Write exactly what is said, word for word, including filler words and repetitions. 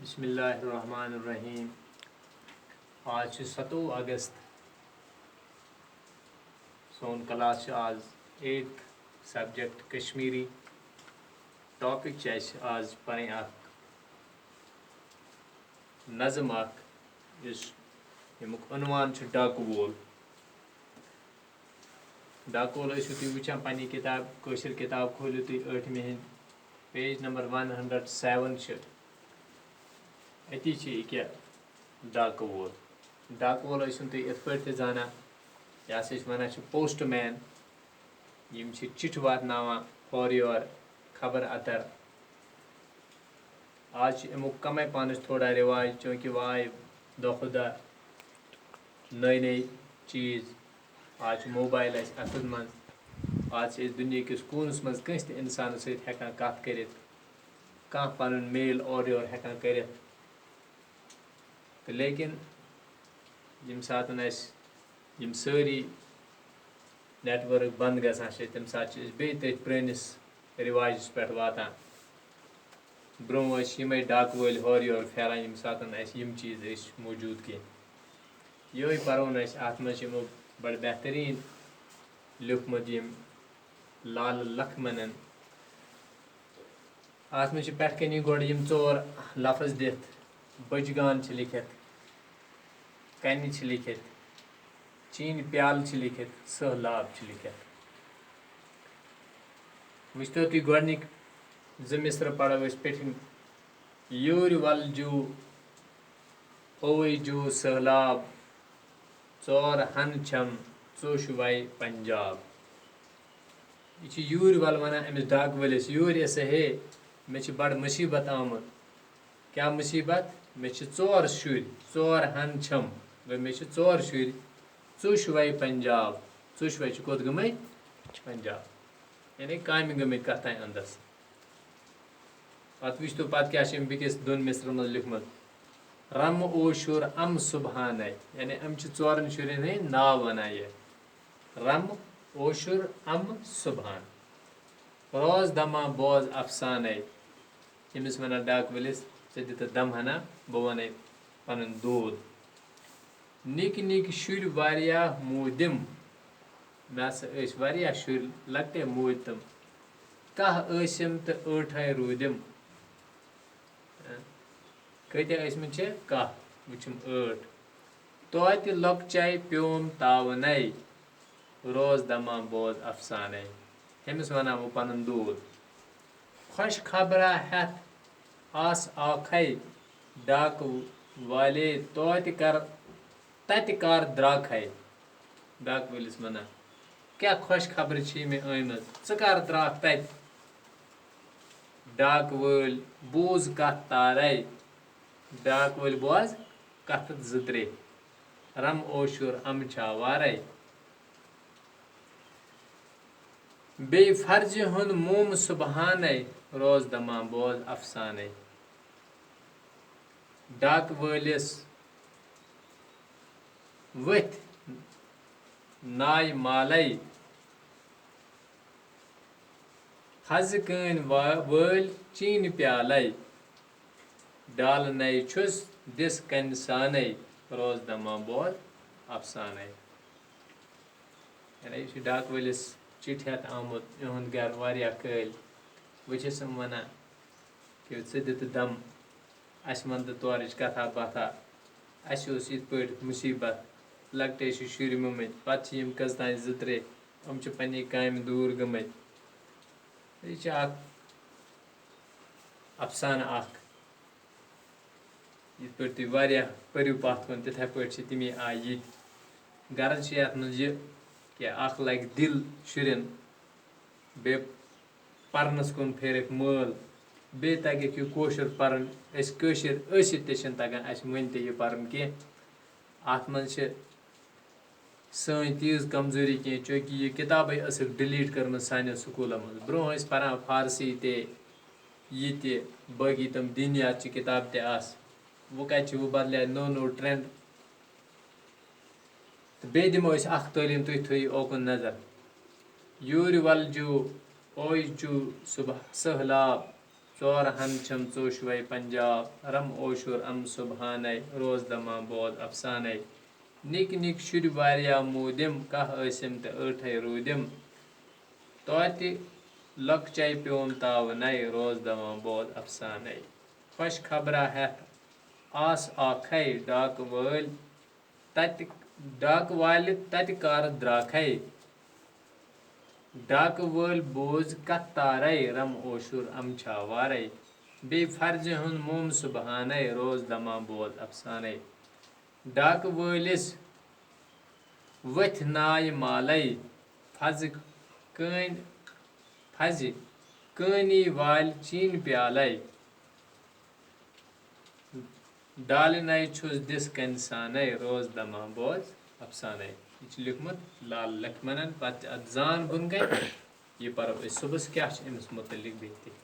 بسم اللہ الرحمن الرحیم۔ آز چھُ ستووُہ اگست۔ سون کلاس چھُ آز ایٹتھ سبجیکٹ کشمیری۔ ٹاپک چھِ اَسہِ آز پَرٕنۍ اَکھ نظم اَکھ، یُس، ییٚمیُک عنوان چھُ ڈاکہٕ وول۔ ڈاکہٕ وول ٲسِو تُہۍ وٕچھان پنٛنہِ کِتاب، کٲشِر کِتاب کھوٗلِو تُہۍ ٲٹھمہِ ہِنٛدۍ، پیج نمبر ون ہنڈرڈ سیون چھِ۔ أتی چھِ یہِ کیٛاہ، ڈاکہٕ وول۔ ڈاکہٕ وول ٲسِو تُہۍ یِتھ پٲٹھۍ تہِ زانان، یہِ ہسا چھِ وَنان چھِ پوسٹ مین۔ یِم چھِ چِٹھِ واتناوان ہورٕ یورٕ، خبر اتر۔ آز چھِ اَمیُک کمٕے پانس تھوڑا رِواج، چوٗنٛکہِ وۄنۍ آیہِ دۄہ کھۄتہٕ دۄہ نٔے نٔے چیٖز۔ آز چھُ موبایل اَسہِ اَتھن منٛز۔ آز چھِ أسۍ دُنیاہکِس کوٗنس منٛز کٲنٛسہِ تہِ اِنسانس سۭتۍ ہٮ۪کان کَتھ کٔرِتھ، کانٛہہ پنُن میل اورٕ یورٕ ہٮ۪کان کٔرِتھ۔ تہٕ لیکن ییٚمہِ ساتہٕ اَسہِ یِم سٲری نیٹورک بنٛد گژھان چھِ، تَمہِ ساتہٕ چھِ أسۍ بیٚیہِ تٔتھۍ پرٛٲنِس رِواجَس پٮ۪ٹھ واتان۔ برٛونٛہہ ٲسۍ یِمَے ڈاکہٕ وٲلۍ ہورٕ یورٕ پھیران، ییٚمہِ ساتہٕ اَسہِ یِم چیٖز ٲسۍ موٗجوٗد کینٛہہ۔ یِہوٚے پَرو نہٕ اَسہِ، اَتھ منٛز چھِ یِمو بَڑٕ بہتریٖن لیوٗکھمُت یِم لال لَکھمَنَن۔ اَتھ منٛز چھِ پٮ۪ٹھ کَنی گۄڈٕ یِم ژور لفظ دِتھ، بٔجۍ گان چھِ لیٚکھِتھ، کَنہِ چھِ لیٚکھِتھ، چیٖنہِ پیالہٕ چھِ لیٚکھِتھ، سٔہلاب چھِ لیٚکھِتھ۔ وٕچھتو تُہۍ گۄڈٕنِکۍ زٕ مِصرٕ پَرو أسۍ پیٚٹھِم۔ یوٗرۍ وَل جو، اوے جو سٔہلاب، ژور ہَن چھَم، ژوٚش وَے پنجاب۔ یہِ چھِ یوٗرۍ وَل وَنان أمِس ڈاکہٕ وٲلِس، یوٗرۍ یہِ سا ہے، مےٚ چھِ بَڑٕ مُصیٖبت آمُت۔ کیٛاہ مُصیٖبت؟ مےٚ چھِ ژور شُرۍ، ژور ہَن چھَم، گوٚو مےٚ چھِ ژور شُرۍ، ژوٚش وَے پنجاب۔ ژوٚش وَے چھِ کوٚت گٔمٕتۍ؟ پنجاب۔ یعنی کامہِ گٔمٕتۍ کَتھ تام اَندَس۔ پَتہٕ وٕچھتو پَتہٕ کیٛاہ چھِ أمۍ بیٚکِس دۄن مِصرَن منٛز لیوٗکھمُت۔ رَم او شُر اَم سُبحانَے، یعنی أمۍ چھِ ژورَن شُرٮ۪ن ہٕنٛدۍ ناو وَنان یہِ۔ رَم او شُر اَم سُبحان۔ روز دَما بوز اَفسانَے۔ أمِس وَنان ڈاکہٕ وٲلِس، ژٕ دِ تہٕ دَم ہنا، بہٕ وَنَے پَنُن دود۔ نِکۍ نِکۍ شُرۍ واریاہ موٗدِم۔ مےٚ ہسا ٲسۍ واریاہ شُرۍ لۄکٹے موٗدۍ تِم۔ کاہ ٲسِم تہٕ ٲٹھے روٗدِم۔ کۭتیاہ ٲسۍمٕتۍ چھِ؟ کاہ، وٕچھِم ٲٹھ۔ توتہِ لۄکچے پیوم تاونے، روز دَما بوز اَفسانَے۔ ہُمِس وَنان وۄنۍ پَنُن دود۔ خۄش خبرا ہٮ۪تھ آس آکھَے، ڈاکہٕ والے توتہِ کر، تَتہِ کر درٛاکھَے۔ ڈاکہٕ وٲلِس وَنان، کیٛاہ خۄش خبرٕ چھِ مےٚ ٲمٕژ، ژٕ کر درٛاکھ تَتہِ؟ ڈاکہٕ وٲلۍ بوٗز کَتھ تارَے، ڈاکہٕ وٲلۍ بوز کَتھٕ زٕ ترٛےٚ، رَم اوشُر اَمہٕ چھا وارَے۔ بیٚیہِ فرضہِ ہُنٛد موم سُبحانَے، روز دَما بوز اَفسانَے۔ ڈاکہٕ وٲلِس ؤتھۍ ناے مالَے، حضہٕ کٲنۍ وا-، وٲلۍ چیٖنہِ پیالَے۔ ڈالہٕ نَے چھُس دِس کَنہِ سانَے، روز دَما بوز اَفسانَے۔ یعنی یہِ چھُ ڈاکہٕ وٲلِس چِٹھِ ہٮ۪تھ آمُت، یِہُنٛد گَرٕ واریاہ کٲلۍ۔ وۄنۍ چھِس یِم وَنان کہِ ژٕ دِ تہٕ دَم، اَسہِ وَن تہٕ تورٕچ کَتھا باتھا۔ اَسہِ اوس یِتھ پٲٹھۍ مُصیٖبت، لۄکٹے چھِ شُرۍ مٔمٕتۍ، پَتہٕ چھِ یِم کٔژ تام زٕ ترٛےٚ، یِم چھِ پنٛنہِ کامہِ دوٗر گٔمٕتۍ۔ یہِ چھِ اَکھ اَفسانہٕ اَکھ۔ یِتھ پٲٹھۍ تُہۍ واریاہ پٔرِو پَتھ کُن، تِتھَے پٲٹھۍ چھِ تَمی آیہِ یہِ تہِ۔ غرض چھِ یَتھ منٛز یہِ کہِ اَکھ لَگہِ دِل شُرٮ۪ن، بیٚیہِ پَرنَس کُن پھیرٮ۪کھ مٲل، بیٚیہِ تَگٮ۪کھ یہِ کٲشُر پَرُن۔ أسۍ کٲشِر ٲسِتھ تہِ چھِنہٕ تَگان اَسہِ وٕنہِ تہِ یہِ پَرُن کینٛہہ۔ اَتھ منٛز چھِ سٲنۍ تیٖژ کمزوٗری کینٛہہ، چوٗنٛکہِ یہِ کِتابٕے ٲسٕکھ ڈِلیٖٹ کٔرمٕژ سانٮ۪ن سکوٗلَن منٛز۔ برٛونٛہہ ٲسۍ پَران فارسی تہِ، یہِ تہِ، باقٕے تِم دِنیات چہِ کِتابہٕ تہِ آسہٕ۔ وۄنۍ کَتہِ چھِ، وۄنۍ بدلے نوٚو نوٚو ٹرٛٮ۪نٛڈ۔ تہٕ بیٚیہِ دِمو أسۍ اَکھ تعلیٖم، تُہۍ تھٲیِو اوکُن نظر۔ یوٗرۍ وَلجو، اوے جو صُبح سٔہلاب، دورٕ ہن چھم ژوشوے پنجاب، رم اوشُر ام سبحانے، روز دما بوز افسانے۔ نِکۍ نِکۍ شُرۍ واریاہ موٗدِم، کاہ ٲسِم تہٕ ٲٹھے روٗدِم۔ توتہِ لۄکچے پیوم تاوٕ نے، روز دما بوز افسانے۔ خۄش خبرا ہٮ۪تھ آس آکھے، ڈاکہٕ وٲلۍ تتہِ، ڈاکہٕ والہِ تتہِ کارٕ درٛاکھے۔ ڈاکہٕ وٲلۍ بوز کتھ تارے، رم اوشُر ام چھا وارے۔ بیٚیہِ فرزِ ہُنٛد موم سبحانے، روز دما بوز افسانے۔ ڈاکہٕ وٲلِس ؤتھۍ ناے مالے، فزِ کٲنۍ، فزِ کٲنی والہِ چیٖنۍ پیالے۔ ڈالہِ نَے چھُس دِس کَنہِ سانَے، روز دَما بوز اَفسانَے۔ یہِ چھُ لیوٗکھمُت لال لَکھمَنَن، پَتہٕ چھِ اَتھ زان بۄن کَنہِ۔ یہِ پَرو أسۍ صُبحَس، کیٛاہ چھُ أمِس مُتعلِق بیٚیہِ تہِ۔